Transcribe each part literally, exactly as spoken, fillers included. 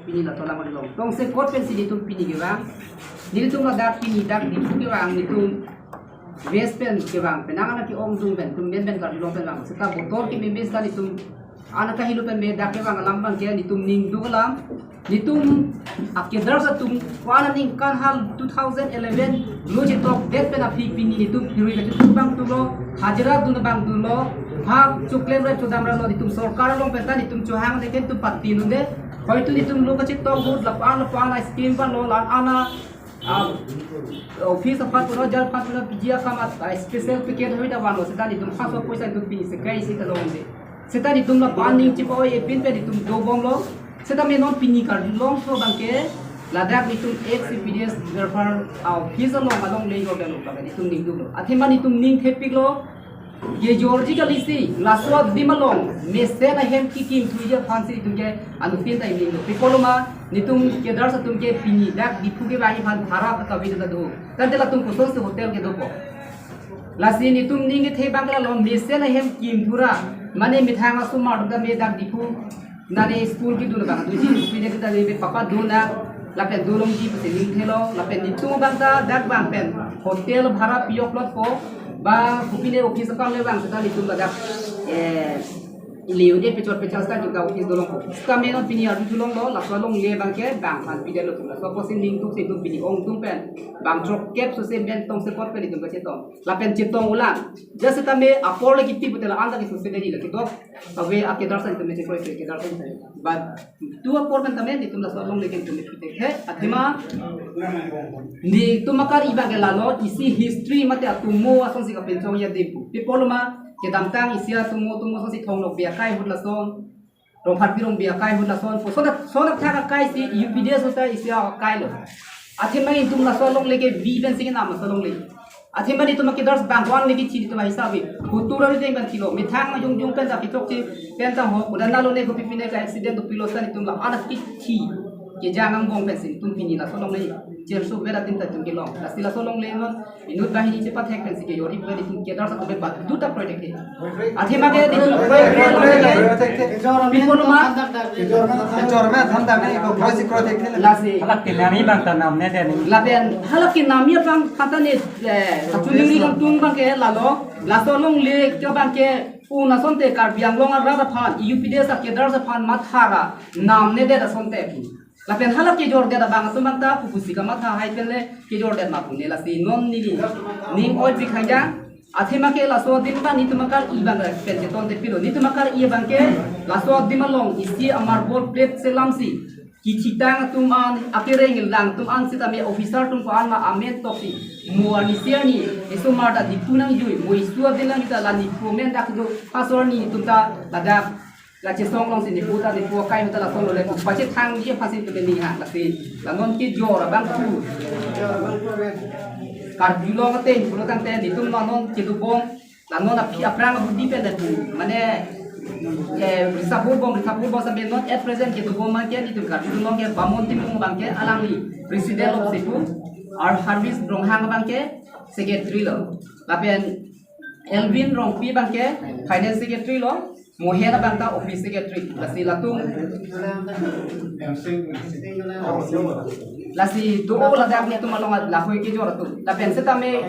Pini la tolang along. Tongsekot pensi nelitum pini kevang. Nelitum ladak pini dak Diphu kevang nelitum West pen kevang pen nang anak ke-ongdung pen tum men pen karjulong pen vang. Seta botor ke memes ta nelitum anak kahilo pen me dak kevang alam abang ke nelitum ning duk alam. Nelitum akedars atum ko-an aningkan hal two thousand eleven lo chetok det pen aphi pini nelitum phirui kachetok abang tulo, hajira dun abang dunlo, hak choklem rap chodam raplo, nelitum sorkar along pen ta nelitum chohang deken tum pati nunde. Hoitu nelitum lo kachetok ahut lapu-an lapu-an a-scheme vanlo, la-an a, ah, office aphan pulo, jar aphan pulo, P G akam a, ah, special package hoi da vanlo, seta nelitum paso poisa nelitum pini sekai isi ta longde. Seta nelitum lapu-an ning chipo-oi epin pen nelitum dobomlo. Seta me non pini karjulongso abang ke ladak nelitum ex-U P D S welfare, ah, office along along le yo belo abang nelitum ning duklo. Athema nelitum ning thepiklo. Kejorji kalisi, laso adim along mesen ahem kekim thuji aphansi nelitum ke anuttin ta ning lo. Pi apotlo ma, nelitum kedars atum ke pini dak Diphu kevangji aphan bhara kave ta do. Tangte latum kosonsi hotel kedopo. Lasi nelitum ning kethe abang ke lalo mesen ahem kim thura. Mane methang asomar ta me dak Diphu nane school kedun abang dunji, kopine ta le papa dun na, lapen dolongji pusi ning thelo, lapen nelitum abang ta dak abang pen hotel bhara pi-ok lotpo, ba kopine office akam le abang seta nelitum ladak, eh, ili ude pechot pechot seta nelitum ta office dolongpo. Seta me non pini arjulonglo, laso alongle abang ke bang aphan pidetlo tum. Laso apotsi ning duksi nelitum pini ongdung pen bang chok kep sose men tongsekot pen nelitum kachetong. Lapen chetong ulang. Just seta me apor le kipi pute la-an ta kisuse de nila kitok. Kave akedars an tame chekroi ke kedars an tame. But tu apor kan tame nelitum laso alongle ke nelitum pite he. Athema nelitum akar-i abang ke lalo isi history mate atomo asonsi kapinchongji adim pu. Pi apotlo ma kedamtang isi atomo atomo asonsi Thong Nokbe akai ahut lason, Rongpharpi Rongbe akai ahut lason, pu sodak sodak thak akai si U P D S ahut ta isi akai lo. Athema nelitum laso alongle ke bi pensi kenam laso alongle. Athema nelitum akedars bang ko-an le kethi nelitum ahisap ave. Hutur ari deng ban thilo. Methang ajung jung pen ta kitok che pen ta ho. Udan lalo ne kopi pine ka accident dopiklo seta nelitum la-an kethi kejang angbong pensi nelitum pini laso alongle cherso vera tin ta nelitum kelong. Lasi laso alongle non inut banghini chepathek pensi kejorji pen nelitum kedars atum ke badu ta kroi thekthe. Athema ke nelitum kroi thekthe. Pi apotlo ma? Kejor me than tame ko kroi si kroi thekthe. Lasi. Halake nami abang ta namnedet ni. Lapen halake nami abang aphan ta ne, eh, kachuningri kangtung abang ke lalo. Laso alongle ke abang ke un asonte Karbi Anglong arat aphan, U P D S akedars aphan mathara namnedet asonte. Lapen halake kejordet abang atum abang ta pupusi kamatha hai pen le kejordet ma pu ne, lasi non neli ning oi pikhangjang. Athema ke laso adim abang nelitum akar-i abang pen cheton te pilo. Nelitum akar-i abang ke laso adim along isi a-marble plate selamsi kithitang atum an, akereng lang atum an seta me officer atum ko-an ma amen toksi mo arnisi arni, esomar ta Diphu nangjui, mo isu adim lang ta la Diphu amen dak do, pastor nelitum ta ladak la chesong alongsi Diphu ta Diphu akai ahut ta lason lo le pu pachethangji aphansi nelitum ning hang. Lasi la non kejor abang pu karjulong ateng pulo tangte nelitum la non kedobom, la non aphi aphrang abudi pen le pu, mane, eh, risabur bom, risabur bom sampai non at present kedobom abang ke nelitum karjulong ke Bamon Timung abang ke alangli president lo si pu, ar Harvis Ronghang abang ke secretary lo. Lapen Elvin Rongpi abang ke finance secretary lo, Mohen abang ta office secretary. Lasi latum, lasi do ladak nelitum along lahoi kejor atum. Lapen seta me,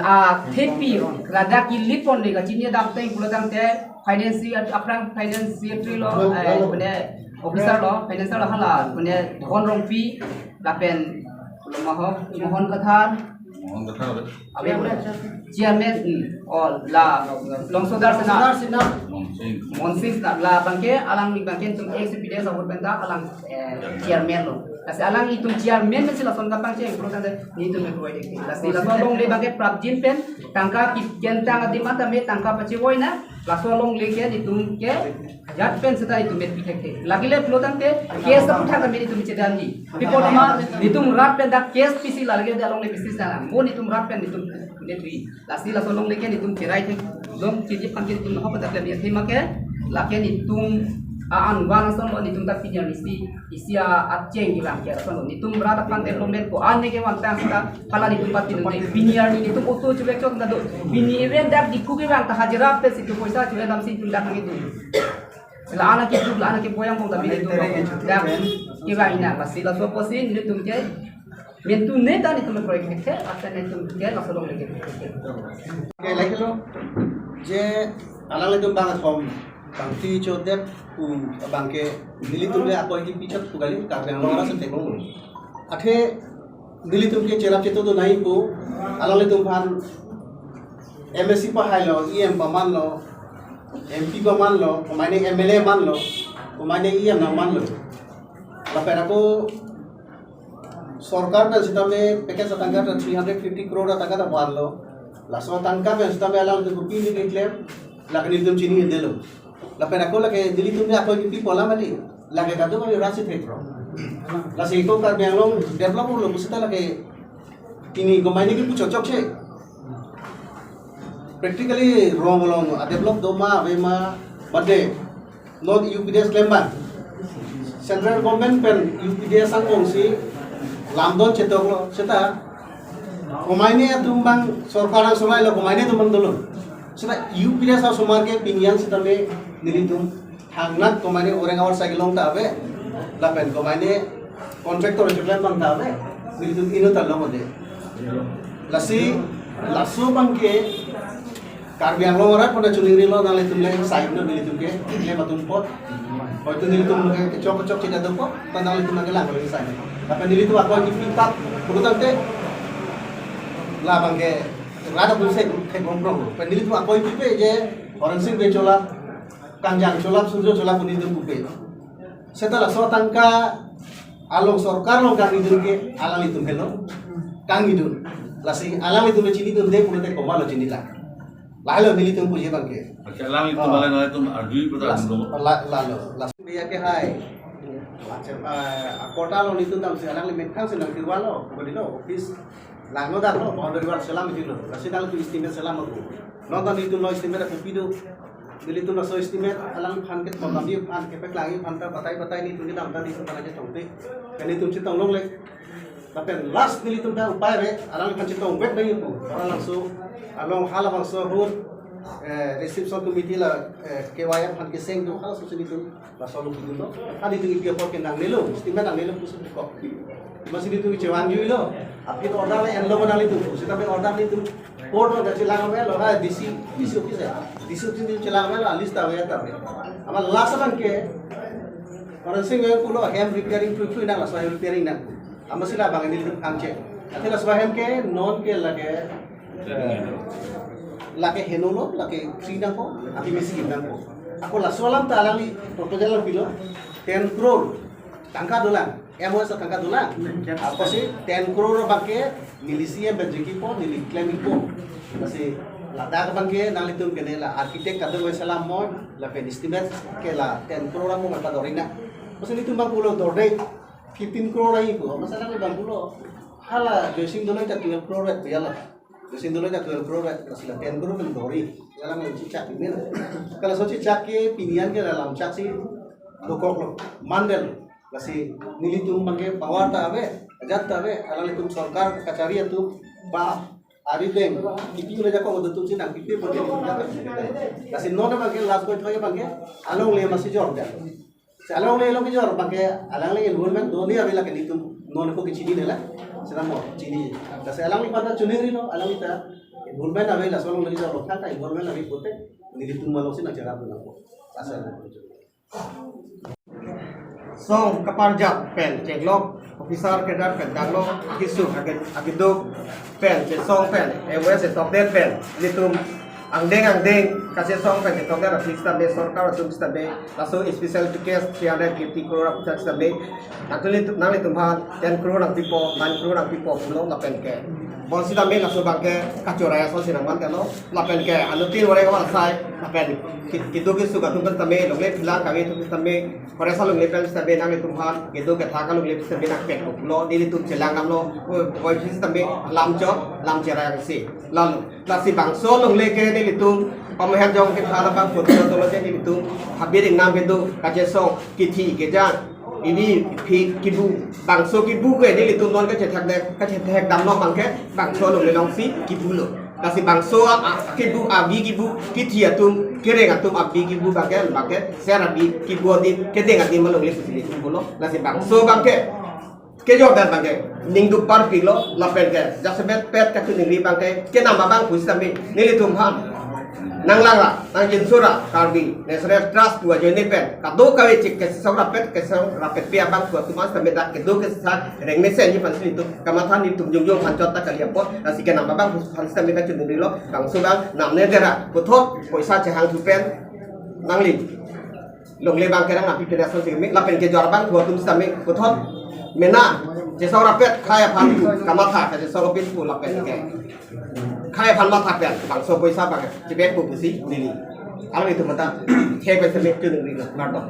ah, thepi ladak ili pon le kachini dam teng pulo tangte finance, aphrang finance secretary lo, eh, pune officer lo, financier lo hala, pune Dhon Rongpi, lapen Mohon, Mohon Kathar, Mohon Kathar. Abe chairman, hmm, oh, la Longsodar Sena. Monsing Sena. La abang ke, alangli abang ke nelitum ex-U P D S ahut pen ta alang, eh, chairman lo. Lasi alanglitum chairman pensi lason kapangcheng, pulo tangte nelitum me provide ke. Lasi laso alongle abang ke prapjin pen tangka kikentang adim an tame tangka pachevoi na, laso alongle ke nelitum ke ajat pen seta nelitum me pi thekthe. Lake le pulo tangte case ta puthak tame nelitum chedamji. Pi apotlo ma nelitum rat pen dak case pisi lake le alongle pisi seta mo nelitum rat pen nelitum ne pi. Lasi laso alongle ke nelitum cherai theklong keji aphan ke nelitum nahok dak le athema ke lake nelitum a-an vang ason lo nelitum dak pini arnisi isi a-acheng kelang ke ason lo. Nelitum rat aphan development ko-an ne kevang tang seta hala nelitum pati nelitum pini arni nelitum auto chevek chot ta do. Pini even dak Diphu kevang ta hajira pensi nelitum poisa chevek damsi nelitum dak nangji do. Lana ke tu, lana ke boyang kong tapi itu. Tereng ke cuti, ya, kan? Kiba ina pasti laso apotsi nelitum ke mentu neta nelitum proyek ke, apa nelitum ke laso along lagi. Oke, lagi lo. Je alanglitum bang athom, bang ti chodep, um, bang ke nelitum le akoi kipi chot pu kali, Karbi Anglong arat si theklong. Athe nelitum ke cherap cheto do nai pu, alanglitum aphan M A C pahai lo, E M paman lo, M P paman lo, komai ne M L A man lo, komai ne E M nangman lo. Lapen ako sorkar pen sitame package atangka ta three hundred fifty crore atangka ta van lo. Laso atangka pen sitame alanglitum kopi ni keklem, lake nelitum chini-e-delo. Lapen ako lake nelitum ne akoi kipi pu alam adi. Lake kadokave arat si theklong. Lasi ako Karbi Anglong develop lo pusita lake pini komai ne kipu chokchok si. Practically rong along a develop do ma ave ma, mate non U P D S klem abang. Central government pen U P D S angbong si lamdon chetok lo, seta komai ne atum bang sorkar angsolai lo, komai ne atum bang dolo. Seta U P D S asomar ke pini an sitame nelitum thangnat komai ne orang awar sa kelong ta ave, lapen komai ne contractor chuklen bang ta ave, nelitum inut ta long ode. Lasi laso abang ke Karbi Anglong arat pada chuning rilo nanglitum le side no nelitum ke, le matum pot. Hoitu nelitum ke chok chok chida do pot, ta nanglitum ke lang le side. Lapen nelitum akoi kipi tap, pulutan te labang ke rada pun se ke bong prong. Pen nelitum akoi kipi je Horensing Bey cholap, Kangjang cholap, Surjo cholap pu nelitum pupe. Seta laso atangka along sorkar along kangidun ke alanglitum helo. Kangidun. Lasi alanglitum le chinidunde pulote komat lo chinila. Lahelo nelitum puji abang ke. Accha, alanglitum, oh, bale nanglitum arjui pu ta, las-, dolo. La, lalo. Lasi dia ke hai. Accha, eh, akota lo nelitum damsi alangli methang si nangkirwa lo, bodi lo, office. Langno dak lo, boundary wall selam isi lo. Lasi nanglitum estimate selam aku. Non ta nelitum lo estimate aku pido. Nelitum laso estimate alang aphan ke, pon kami aphan ke, peklang aphan ta batai batai nelitum kedam ta nelitum aphan aja tongte. Kan nelitum chetong longle. Lapen last nelitum ta upai re, alang aphan chetong vek nangji pu. Alang laso, along halabangso ahut, eh, reception committee la, eh, K Y M aphan keseng do, halaso si nelitum laso along kidun lo. Kan nelitum ipi apor ke nangnelo, estimate nangnelo pusi kok. Masi nelitum chevangjuilo. Aphi order le enlo nanglitum, sitame order nelitum court lo chelang avelo, ha, D C, D C office ya. D C office nelitum chelang avelo, list ave ta ave. Amat last abang ke Horensing Bey pulo hem repairing pui pui nang, laso hem repairing nang. Amatsi labang nelitum kangche. Athe laso hem ke non ke lake, eh, lake heno lo, lake free nangpo, ati misi nangpo. Ako laso alam ta alangli proposal lang pilo, ten crore tangka dolang, M O S tangka dolang. Apotsi ten crore abang ke neli C M pen jiki po, neli claim po. Lasi ladak abang ke nanglitum ke ne la architect kadokave selam mo, lapen estimate ke la ten crore mo mata dorina. Apotsi nelitum abang pulo dorde fifteen crore ahi pu. Masa nanglitum abang pulo, hala Joysing Doloi ta twelve crore ya la. Joysing Doloi ta twelve crore, lasi la ten crore pen dori. Alang lam chichak ini. Kalau so chichak ke pini an ke la lam chak si dokok lo, mandel. Lasi nelitum abang ke power ta ave, ajat ta ave, alanglitum sorkar kachari atum ba ari deng, kipi ule jakong adutum si nangpipe pu ke. Lasi non abang ke last point abang ke alongle masi jor dia. Si alongle along kejor abang ke alangli involvement do ne ave lake nelitum non ko kechini ne la. Seta mo chini. Lasi alangliphan ta chuning rilo, alangli ta involvement ave, laso alongle kejor lo, thang ta involvement ave pute nelitum malong si nangcherap nangpo. Asal. Song kaparjap pen chenglok, officer kedar pen danglo, kisu ake-, akeduk pen, chesong pen, M O S tokdet pen, nelitum angdeng angdeng kachesong pen chetokdet aphi sitame, sorkar atum sitame, laso special package three hundred fifty crore aphi sitame, nanglitum, nanglitum aphan ten crore nangpipo, nine crore nangpipo pulo lapen ke. Bonsitame laso abang ke kachorai ason si nangman kalo, lapen ke anuttin ore kawan sai, lapen ki-, keduk kesuk atum pen tame, longle philang kave atum pen tame, Forest alongle pen sitame nanglitum aphan keduk kethak alongle pen sitame nangpet ko pulo, nelitum chelang damlo, o, o, sitame lam chot, lam cherang si. Lalu, lasi bangso alongle ke nelitum pamehet jong kethan abang photo tolo je nelitum habit ingnam kedo, kachesong, kithi kejang, ili phi kibu, bangso kibu ke nelitum non kachethek de, kachethek damlo abang ke bangso alongle along si kibu lo. Lasi bangso a, a, kibu, agi kibu, kithi atum Kereng atum abi kibu abangke, abangke ser abi kibu adim, kedeng adim alongle pusi nelitum pulo. Lasi bangso abangke kejor dan abangke ningduk parpiklo, lapen ke jasemet pet kachiningri abangke kenam abang pusitame nelitum aphan nanglang ra, nangjinso ra, Karbi National Trust pu ajoine pen kadokave chik kachesong rapet, kachesong rapetpe abang pu atum an sitame dak kedo kesa rengmesenji aphansi nelitum kamatha, nelitum jongjong aphan chot ta kali apot, lasi kenam abang pusitame kachiningrilo. Bangso abang namne dera puthot poisa chehangthu pen nangli longle abangke nangpipe ason si keme, lapen kejor abang pu atum sitame puthot mena chesong rapet khei aphan pu kamatha, kachesong apin pu lapen ke khei aphan matha pen bangso poisa abang chepekpo pusi neli alanglitum aphanta the pen sitame chiningrilo, kardom.